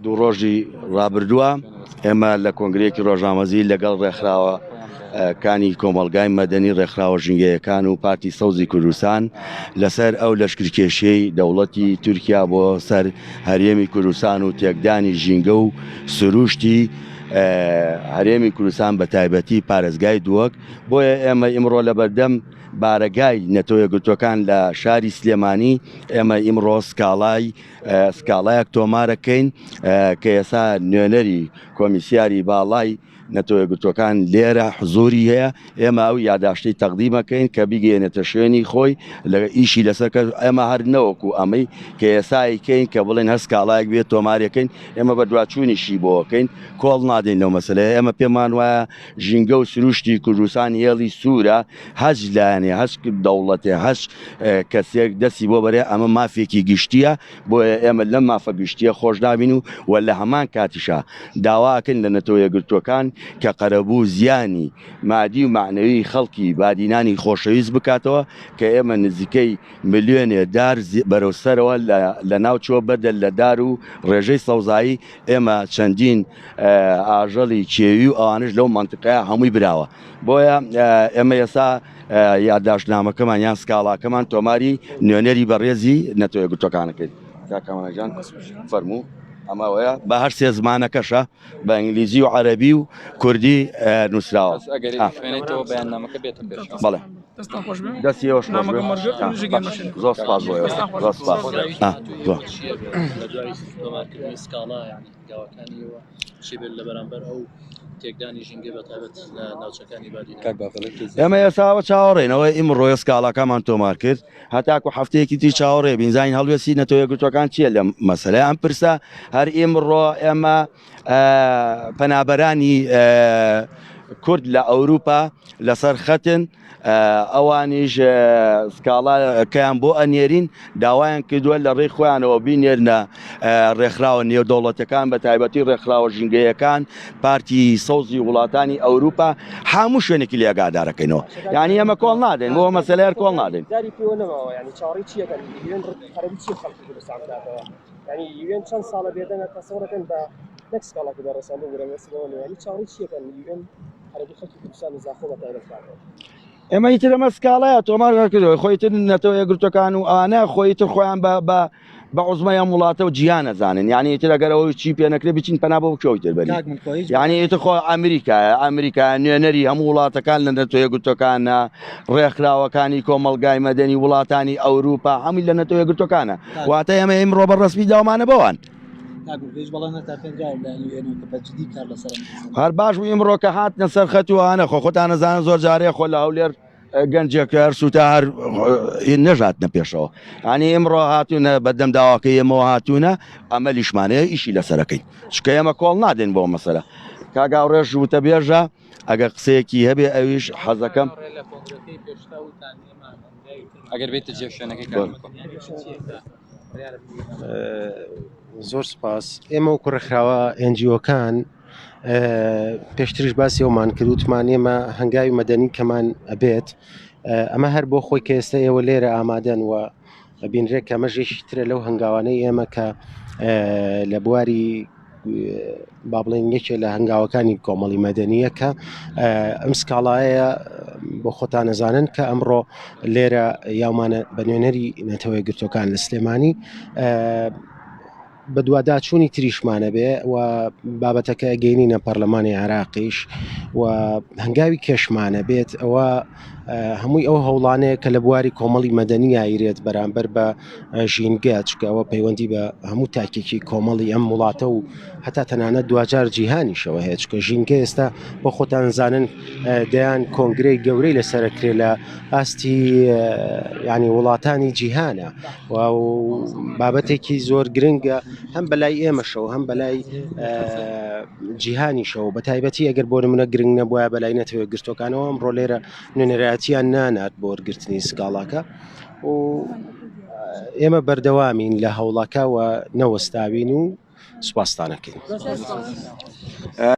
دوو ڕۆژی ڕابردووە ئێمە لە کۆنگرەیەکی ڕۆژنامەزی لەگەڵ ڕێکخراوە کانی کۆمەڵگای مەدەنی ڕێکخراوە ژینگەیەکان و پارتی سەوزی کوردستان لەسەر ئەو لەشکرکێشیەی دەوڵەتی تورکیا بۆ سەر هەرێمی کوردستان و تێکدانی ژینگە و سروشتی هەرێمی کوردستان بە تایبەتی پارێزگای دووەک بۆیە ئێمە ئیمڕۆ لە بەردەم بارەگای نەتەوە یەکگرتووەکان لە شاری سلێمانی ئێمە ئیمڕۆ سکاڵای سکاڵایەک تۆمارەکەین کە ئێستا نوێنەری کۆمیسیاری باڵای نەتەوە یەکگرتووەکان لێرە حزوری هەیە ئێمە ئەو یاداشتەی تەقدیمەکەین کە بیگەێنێتە شوێنی خۆی لە ئیشی لەسەر کە ئێمە هەر نەوەکو ئەمەی کە ئێسایی کەین کە بڵێن هەر سکاڵایەک بێت تۆمارەکەین ئێمە بە دواچوونیشی بۆکەین کۆڵ نادەین لەو مەسلەیە ئێمە پێمان وایە ژینگە و سروشتی کوردستان هێڵی سوورە هەچ لایەنێ هەچ دەوڵەتێ هەچ کەسێک دەستی بۆ بەرێ ئەمە مافێکی گشتیە بۆیە ئێمە لەم مافە گشتیە خۆش نابین و و لە هەمان کاتیشا داواکەین لە نەتەوە یەکگرتووەکان کە قەرەبوو زیانی مادی و مەعنەوی خەڵکی بادینانی خۆشەویست بکاتەوە کە ئێمە نزیکەی ملیۆنێ دار بەرەو سەرەوە لە ناو چووە بەدەل لە دار و ڕێژەی سەوزایی ئێمە چەندین ئاژەڵی کێوی و ئەوانش لەو مەنتقەیە هەمووی براوە بۆیە ئێمە ئێستا یاداشتنامەکەمان یان سکاڵاکەمان تۆماری نوێنەری بەڕێزی نەتەوە یەکگرتووەکانەکەین کاکامانجان فەرموو ئەمەوەیە بە هەر سێ زمانەکەشە بە ئینگلیزی و عەربی و کوردی نووسراوە بەڵێ دەستی ئێوەش خۆش بێ. زۆر سپاس بۆ ئێوە زۆر سپاس ئێمە ئێساوە چاوەڕێنەوە ئیمڕۆ سکاڵاکەمان تۆمار کرد هەتاکو هەفتەیەکی تری چاوەڕێ بین زانین هەڵوێستی نەتەوە یەکگرتووەکان چییە لەم مەسەلەیە ئەم پرسە هەر ئیمڕۆ ئێمە پەنابەرانی کورد لە ئەوروپا لەسەر خەتن ئەوانیش سکاڵاکەیان بۆ ئەنێرین داوایان کردووە لە ڕێی خۆیانەوە بینێرنە ڕێکخراوە نێودەوڵەتەکان بە تایبەتی ڕێکخراوە ژینگەیەکان پارتی سەوزی وڵاتانی ئەوروپا هەموو شوێنێکی لێ ئاگادارەکەینەوە یعنی ئێمە کۆڵ نادەین بۆ مەسەلەیە کۆڵ نادەین ئێمە ئیتر ئەمە سکاڵایە تۆمار کردەوە خۆی تر نەتەوە یەکگرتوەکان و ئەوانە خۆی تر خۆیان بە بە بە عوزمای ئەم وڵاتە و جیهان ئەزانن یعنی ئیتر ئەگەر ئەوە چی پێ نەکرێ بچین پەنا بۆ کوێ تر بەرین یعنی ئیتر خۆ ئەمریکایە ئەمریکا نوێنەری هەموو وڵاتەکان لە نەتەوە یەکگرتوەکانە ڕێکخراوەکانی کۆمەڵگای مەدەنی وڵاتانی ئەوروپا هەمووی لە نەتەوە یەکگرتوەکانە واتە ئێمە ئیمڕۆ بە ڕەسمی داومانە بەوان هەر باش بوو ئیمڕۆ کە هاتنە سەر خەت و ئانە خۆ خۆتان نەزانن زۆر جارێ خۆ لە هەولێر گەنجێک هەر سووتا هەر نەژاتنە پێشەوە ئەنی ئیمڕۆ هاتوونە بەدەم داواکەی ئێمەوە هاتوونە ئەمەلیشمانەیە ئیشی لەسەرەکەین چکە ئێمە کۆڵ نادەین بۆ مەسەلە کاگاڕێژ وتە بێژە ئەگەر قسەیەکی هەبێ ئەویش حەزەکەم ئەگەر بێتە جێ شوێنەکەی زۆر سپاس ئێمە وەکو ڕێکخراوە ئەنجیۆکان پێشتریش باسی ئەومان کرد وتمان ئێمە هەنگاوی مەدەنی کەمان ئەبێت ئەمە هەر بۆ خۆی کە ئێستا ئێوە لێرە ئامادەن و بینرێت کە ئەمەش یەکی ترە لەو هەنگاوانەی ئێمە کە لە بواری با بڵێن یەکێ لە هەنگاوەکانی کۆمەڵی مەدەنیە کە ئەم سکاڵایە بۆ خۆتان نەزانن کە ئەمڕۆ لێرە یاومانە بە نوێنەری نەتەوەی گرتوەکان لە سلێمانی بەدواداچوونی تریشمانە بێ و بابەتەکە گەینینە پەرلەمانی عێراقیش و هەنگاوی کێشمانە بێت ئەوە هەمووی ئەو هەوڵانەیە کە لە بواری کۆمەڵی مەدەنی یایرێت بەرامبەر بە ژینگە چکە ئەوە پەیوەندی بە هەموو تاکێکی کۆمەڵی ئەم وڵاتە و هەتا تەنانەت دواجار جیهانیشەوە هەیە چکە ژینگە ئێستا بۆ خۆتان زانن دەیان کۆنگرەی گەورەی لەسەرکرێ لە ئاستی ینی وڵاتانی جیهانە و بابەتێکی زۆر گرنگە هەم بەلای ئێمەشەوە هەم بەلای جیهانیشەوە بە تایبەتی ئەگەر بۆ نمونە گرنگ نەبووە بەلای نەتەوە گرتوەکانەوە ئەم ڕۆلێرە نوێنەرایەتیان نانات بۆ وەرگرتنی سکاڵاکە و ئێمە بەردەوامین لە هەوڵەکە و نەوەستاوین و سوپاستانەکەین.